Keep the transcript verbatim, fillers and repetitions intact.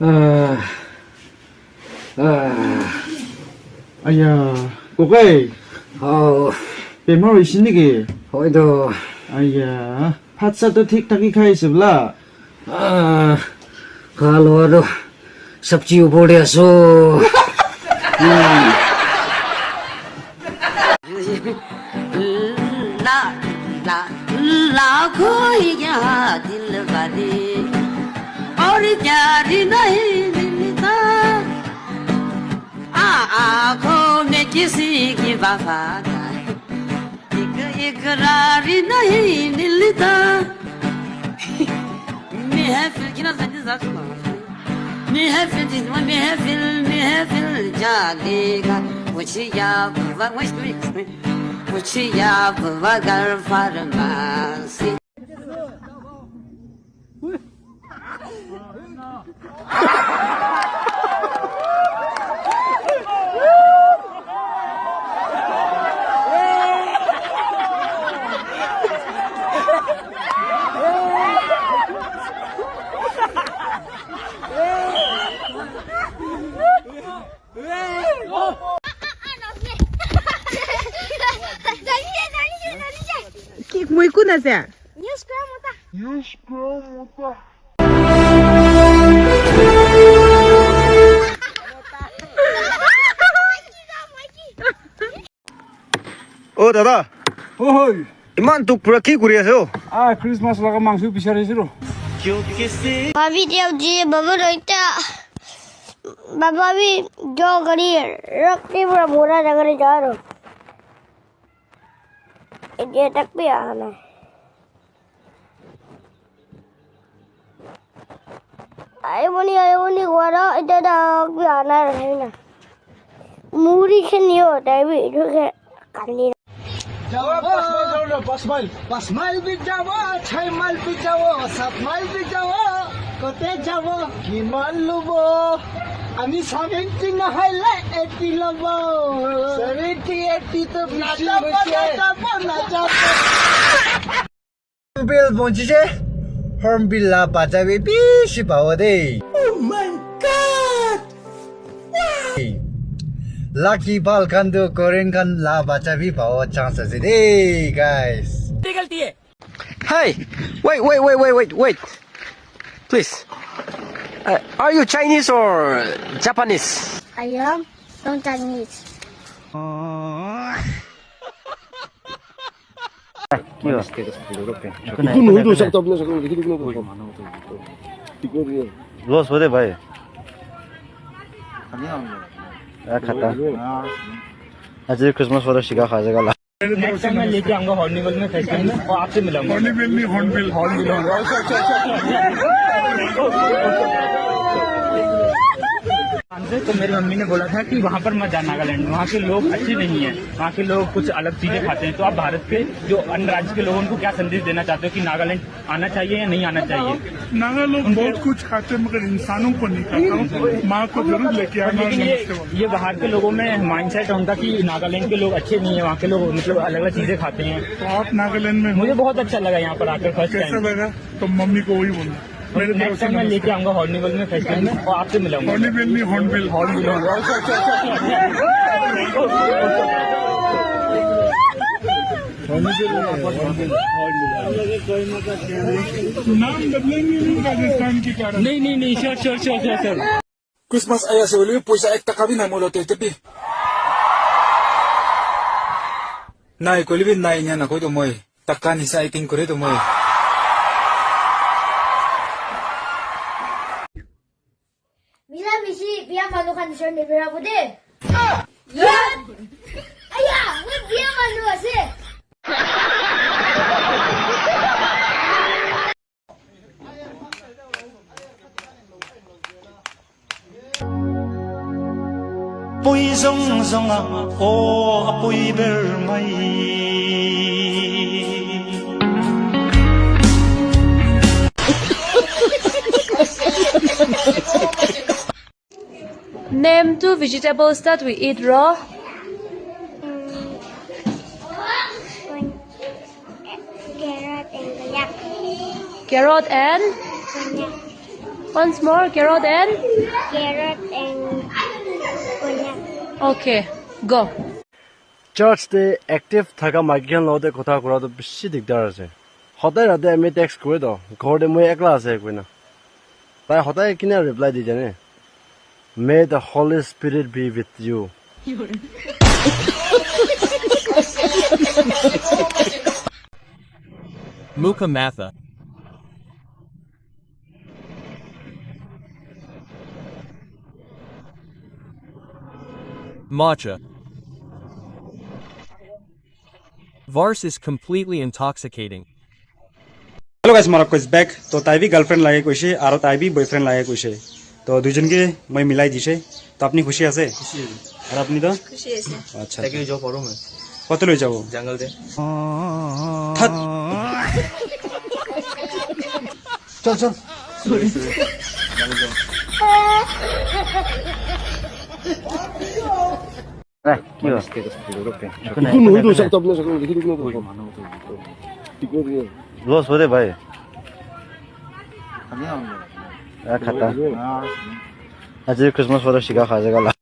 Ah. Ah. Aya, kokai. Oh. Bemar hoise niki? Hoi to. Aya, bhat sat to thik thak hi khai ase bola? Ah, kha lo aro sabji upor te aso. Hmm. لا لا لا کوئی یہاں دل والی اور پیار نہیں ملتا آنکھوں میں کسی کی وفاداری ایک اقرار نہیں ملتا محفل کی نظر محفل محفل محفل جانے کا مجھے یا بغیر مجھے یا بغیر فرماسی Ki moi kun ase? Oh, dada. Oh, hoi. Iman tuk pura ki kuri ase, oh? Ah, Christmas laga mangso bichari ase, ro. Baba, baba, bhi jo gari rakh ke pura bura jaga le ja raha hu. Ye tak bhi aa nahi. Ahi bole, ahi bole, gora, eta tak bhi aa nahi na. Muri khe nahi hota hai bhi, jo khe kali. Jabo, pas mile jabo na, pas mile. Pas mile bhi jabo, chai mile bhi jabo, sat mile bhi jabo. Kote jabo? Kiman lobo? Ami seventy nahaile eighty lobo. Seventy, eighty to bishi hoise. Najabo, najabo, najabo. Hornbill bonji je, hornbill la bacha bi bishi pawo de. Oh my God! Wow! Lucky bhal khan tu Korean khan la bacha bi pawo chance ase de, guys. Hey, wait, wait, wait, wait, wait, wait. Please. Uh, are you Chinese or Japanese? I am not Chinese. Loss hote bhai. Aji Christmas photo shika kha jaga la. Next time मैं लेके आऊंगा हॉर्निवल में फेस्टिवल में और आपसे मिलाऊंगा। हॉर्निवल नहीं, हॉर्नबिल। हॉर्नबिल, हॉर्नबिल। अच्छा, अच्छा, अच्छा। तो मेरी मम्मी ने बोला था कि वहाँ पर मत जा नागालैंड में, वहाँ के लोग अच्छे नहीं हैं, वहाँ के लोग कुछ अलग चीजें खाते हैं। तो आप भारत के जो अन्य राज्य के लोगों को क्या संदेश देना चाहते हो कि नागालैंड आना चाहिए या नहीं आना चाहिए? नागा लोग बहुत कुछ खाते हैं मगर इंसानों को नहीं खाता। माँ को जरूर लेके आना। लेकिन ये, ये बाहर के लोगों में माइंडसेट है उनका कि नागालैंड के लोग अच्छे नहीं है, वहाँ के लोग मतलब अलग-अलग चीजें खाते हैं। तो आप नागालैंड में हो? मुझे बहुत अच्छा लगा यहाँ पर आकर फर्स्ट टाइम। कैसा लगा? तो मम्मी को वही बोलना। नेक्स्ट टाइम मैं लेके आऊंगा हॉर्निवल में फेस्टिवल में और आपसे मिलाऊंगा। हॉर्निवल नहीं, हॉर्नबिल। हॉर्नबिल, हॉर्नबिल। अच्छा, अच्छा, अच्छा। नाम बदलेंगे नहीं राजस्थान के कारण। नहीं, नहीं, नहीं, श्योर, श्योर, श्योर, श्योर, श्योर। Christmas ahi ase hoile bi poisa ek taka bi nai moi logote etia bi. Nai koile bi nai enia nakoi to moi. Taka nisa acting kore to moi. Mila misi biya manu khan nisor nibira bo de. Ya. Aya, moi biya manu ase. Pui zong zong a, o a pui ber mai. Name two vegetables that we eat raw. Mm, carrot and black. Carrot and? Black. Once more, carrot and? Carrot and konyak. Okay, go. Church te active thaka maiki khan logote kotha kura toh bishi digdar ase. Hodai rati ami text kure toh, ghor te moi ekla ase koina. Tai hodai kina reply di jane. May the Holy Spirit be with you. Muka Matha. Matcha. Vars is completely intoxicating. Hello guys, Marab is back. To tai bi girlfriend lage koise, aro tai bi boyfriend lage koise. To duijon ke moi milai dise. To apni khushi ase? Khushi ase. Aro apni to? Khushi ase. Acha. Taike loi jabo paro main. Kote loi jabo? Jungle te. That. Chal, chal. Loss hoy re bhai. Aji Christmas photo shika kha jayega la.